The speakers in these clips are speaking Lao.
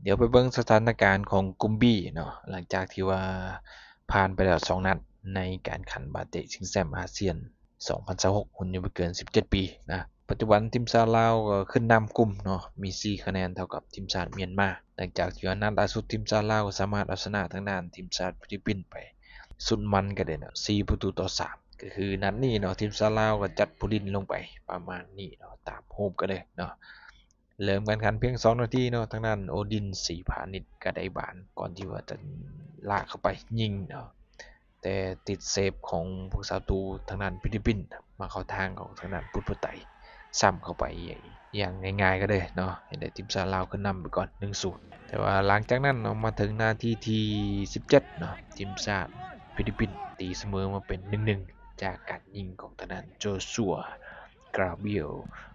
ດຽວໄປເບິ່ງສະຖານະການຂອງກຸ່ມ B ເນາະ ຫຼັງຈາກທີ່ວ່າຜ່ານໄປແລ້ວສອງນັດໃນການຂັນບາເຕະຊິງແຊ້ມອາຊຽນ ສອງພັນຊາວຫົກ ຮຸ່ນອາຍຸບໍ່ເກີນສິບເຈັດປີນະ. ປັດຈຸບັນທີມຊາດລາວກໍຂຶ້ນນຳກຸ່ມເນາະ ມີສີ່ຄະແນນເທົ່າກັບທີມຊາດມຽນມາ ຫຼັງຈາກທີ່ວ່ານັດລ່າສຸດທີມຊາດລາວກໍສາມາດເອົາຊະນະທາງດ້ານທີມຊາດຟີລິບປິນໄປສຸດມັນກັນເດ້ເນາະ ສີ່ປະຕູຕໍ່ສາມ. ກໍຄືນັດນີ້ເນາະ ທີມຊາດລາວກໍຈັດຜູ້ຫຼິ້ນລົງໄປປະມານນີ້ເນາະ ຕາມຮູບກັນເລີຍເນາະ. ເລີ່ມການຂັນພຽງສອງນາທີເນາະ ທາງດ້ານໂອດິນ ສີພານິດ ກໍໄດ້ບານ ກ່ອນທີ່ວ່າຈະລາກເຂົ້າໄປຍິງເນາະ ແຕ່ຕິດເຊບຂອງຜູ້ຮັກສາປະຕູທາງດ້ານຟີລິບປິນ ມາເຂົ້າທາງຂອງທາງດ້ານພຸດຜູ້ໄຕ ຊ້ຳເຂົ້າໄປຢ່າງງ່າຍໆກັນເລີຍເນາະ ເຮັດໃຫ້ທີມຊາດລາວຂຶ້ນນຳໄປກ່ອນ ໜຶ່ງສູນ. ແຕ່ວ່າຫຼັງຈາກນັ້ນເນາະ ມາເຖິງນາທີທີສິບເຈັດເນາະ ທີມຊາດຟີລິບປິນຕີສະເໝີມາເປັນ ໜຶ່ງໜຶ່ງ ຈາກການຍິງຂອງທາງດ້ານໂຈຊັວ ກາບຣຽລ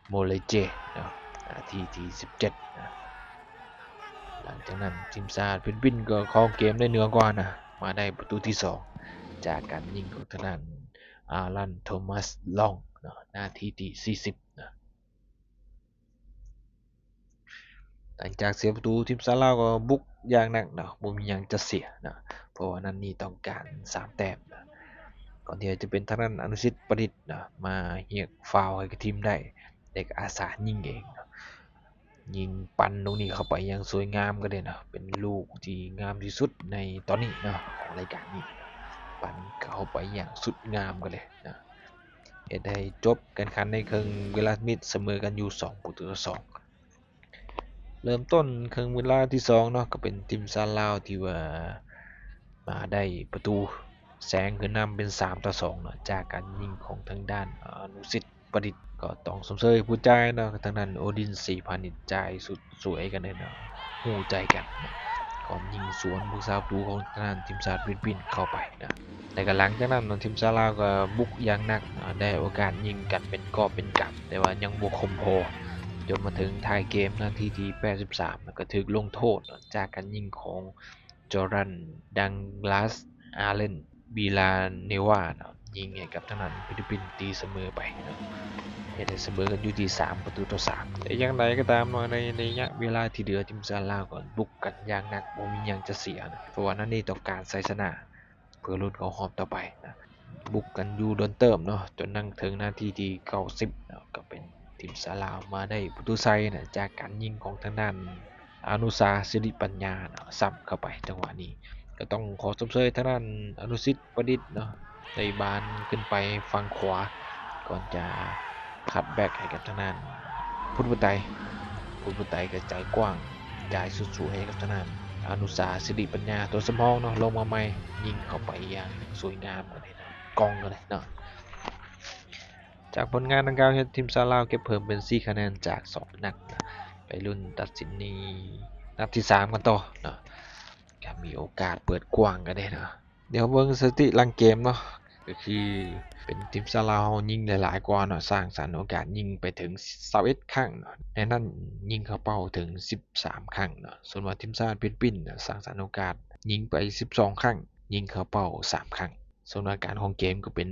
ໂມເລເຈ ເນາະ ນາທີທີສິບເຈັດນະ. ຫຼັງຈາກນັ້ນທີມຊາດຟີລິບປິນກໍຄອງເກມໄດ້ເໜືອກວ່ານະ ມາໄດ້ປະຕູທີສອງ ຈາກການຍິງຂອງທາງດ້ານ ອາລັນ ໂທມັສ ລອງ ເນາະ ນາທີທີສີ່ສິບນະ. ຫຼັງຈາກເສຍປະຕູ ທີມຊາດລາວກໍບຸກຢ່າງໜັກເນາະ ບໍ່ມີຫຍັງຈະເສຍເນາະ ເພາະວ່ານັດນີ້ຕ້ອງການສາມແຕ້ມເນາະ. ກ່ອນທີ່ຈະເປັນທາງດ້ານອະນຸສິດ ປະດິດເນາະ ມາຮຽກຟາວໃຫ້ກັບທີມໄດ້ ແລະກໍອາສາຍິງເອງເນາະ ຍິງປັ່ນລູກນີ້ເຂົ້າໄປຢ່າງສວຍງາມກັນເລີຍເນາະ ເປັນລູກທີ່ງາມທີ່ສຸດໃນຕອນນີ້ເນາະ ຂອງລາຍການນີ້ ປັ່ນເຂົ້າໄປຢ່າງສຸດງາມກັນເລີຍເນາະ. ເຮັດໃຫ້ຈົບການຂັນໃນເຄິ່ງເວລາມິດ ສະເໝີກັນຢູ່ສອງປະຕູຕໍ່ສອງ. ເລີ່ມຕົ້ນເຄິ່ງເວລາທີສອງເນາະ ກໍເປັນທີມຊາດລາວທີ່ວ່າມາໄດ້ປະຕູແຊງຂຶ້ນນຳເປັນສາມຕໍ່ສອງເນາະ ຈາກການຍິງຂອງທາງດ້ານອະນຸສິດ ປະດິດ ກໍຕ້ອງຊົມເຊີຍຜູ້ຈ່າຍເນາະ ທາງດ້ານໂອດິນ ສີພານິດ ຈ່າຍສຸດສວຍກັນເລີຍເນາະ ຮູ້ໃຈກັນເນາະ ກ່ອນຍິງສວນຜູ້ຮັກສາປະຕູຂອງທາງດ້ານທີມຊາດຟີລິບປິນເຂົ້າໄປເນາະ. ແລະກໍຫຼັງຈາກນັ້ນເນາະ ທີມຊາດລາວກໍບຸກຢ່າງໜັກເນາະ ໄດ້ໂອກາດຍິງກັນເປັນກອບເປັນກຳ ແຕ່ວ່າຍັງບໍ່ຄົມພໍ ຈົນມາເຖິງທ້າຍເກມນາທີທີແປດສິບສາມ ແລ້ວກໍຖືກລົງໂທດເນາະ ຈາກການຍິງຂອງ Jordan Douglas Allen Villanueva ເນາະ ຍິງໃຫ້ກັບທາງດ້ານຟີລິບປິນຕີສະເໝີໄປເນາະ ເຮັດໃຫ້ສະເໝີກັນຢູ່ທີ່ສາມປະຕູຕໍ່ສາມ. ແຕ່ຢ່າງໃດກໍຕາມເນາະ ໃນໄລຍະເວລາທີ່ເຫຼືອ ທີມຊາດລາວກໍບຸກກັນຢ່າງໜັກ ບໍ່ມີຫຍັງຈະເສຍເນາະ ເພາະວ່ານັດນີ້ຕ້ອງການໄຊຊະນະ ເພື່ອລຸ້ນເຂົ້າຮອບຕໍ່ໄປນະ. ບຸກກັນຢູ່ດົນເຕີບເນາະ ຈົນນັ່ງເຖິງນາທີທີເກົ້າສິບເນາະ ກໍເປັນທີມຊາດລາວມາໄດ້ປະຕູໄຊນະ ຈາກການຍິງຂອງທາງດ້ານອະນຸສາ ສິລິປັນຍາເນາະ ຊ້ຳເຂົ້າໄປ. ຈັງຫວະນີ້ກໍຕ້ອງຂໍຊົມເຊີຍທາງດ້ານອະນຸສິດ ປະດິດເນາະ ໄດ້ບານຂຶ້ນໄປຝັ່ງຂວາ ກ່ອນຈະຄັດແບັກໃຫ້ກັບທາງດ້ານພຸດຜູ້ໄຕ ພຸດຜູ້ໄຕກະຈາຍກວ້າງ ຈ່າຍສຸດສວຍໃຫ້ກັບທາງດ້ານອະນຸສາ ສິລິປັນຍາ ຕົວສຳຮອງເນາະ ລົງມາໃໝ່ ຍິງເຂົ້າໄປຢ່າງສວຍງາມກັນເລີຍເນາະ ກ້ອງກັນເລີຍເນາະ. ຈາກຜົນງານດັ່ງກ່າວເຮັດ ທີມຊາດລາວເກັບເພີ່ມເປັນສີ່ຄະແນນຈາກສອງນັດນະ ໄປລຸ້ນຕັດສິນໃນນັດທີສາມກັນຕໍ່ເນາະ ກະມີໂອກາດເປີດກວ້າງກັນເດ້ເນາະ. ດຽວເບິ່ງສະຖິຕິຫຼັງເກມເນາະ ກໍຄືເປັນທີມຊາດລາວເຮົາຍິງໄດ້ຫຼາຍກວ່າເນາະ ສ້າງສັນໂອກາດຍິງໄປເຖິງຊາວເອັດຄັ້ງເນາະ ໃນນັ້ນຍິງເຂົ້າເປົ້າເຖິງສິບສາມຄັ້ງເນາະ. ສ່ວນວ່າທີມຊາດຟີລິບປິນນະ ສ້າງສັນໂອກາດຍິງໄປສິບສອງຄັ້ງ ຍິງເຂົ້າເປົ້າສາມຄັ້ງ. ສ່ວນວ່າການຄອງເກມກໍເປັນ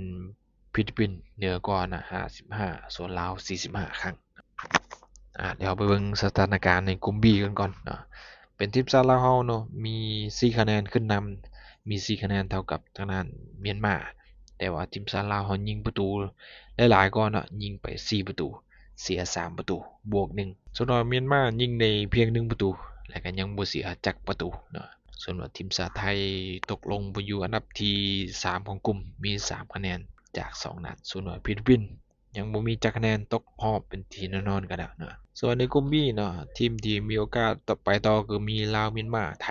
ຟີລິບປິນເໜືອກວ່ານະ ຫ້າສິບຫ້າ ສ່ວນລາວ ສີ່ສິບຫ້າຄັ້ງ. ອາ ດຽວເຮົາໄປເບິ່ງສະຖານະການໃນກຸ່ມ B ກັນກ່ອນເນາະ. ເປັນທີມຊາດລາວເຮົາເນາະ ມີສີ່ຄະແນນຂຶ້ນນຳ ມີສີ່ຄະແນນເທົ່າກັບທາງດ້ານມຽນມາ ແຕ່ວ່າທີມຊາດລາວເຮົາຍິງປະຕູໄດ້ຫຼາຍກວ່າເນາະ ຍິງໄປສີ່ປະຕູ ເສຍສາມປະຕູ ບວກໜຶ່ງ. ສ່ວນວ່າມຽນມາຍິງໄດ້ພຽງໜຶ່ງປະຕູ ແລະກໍຍັງບໍ່ເສຍຈັກປະຕູເນາະ. ສ່ວນວ່າທີມຊາດໄທຕົກລົງໄປຢູ່ອັນດັບທີສາມຂອງກຸ່ມ ມີສາມຄະແນນຈາກສອງນັດ. ສ່ວນວ່າຟີລິບປິນ ຍັງບໍ່ມີຈັກຄະແນນ ຕົກຮອບເປັນທີ່ແນ່ນອນກັນແລ້ວເນາະ. ສ່ວນໃນກຸ່ມ B ເນາະ ທີມທີ່ມີໂອກາດຕໍ່ໄປຕໍ່ຄືມີລາວ ມຽນມາ ໄທ.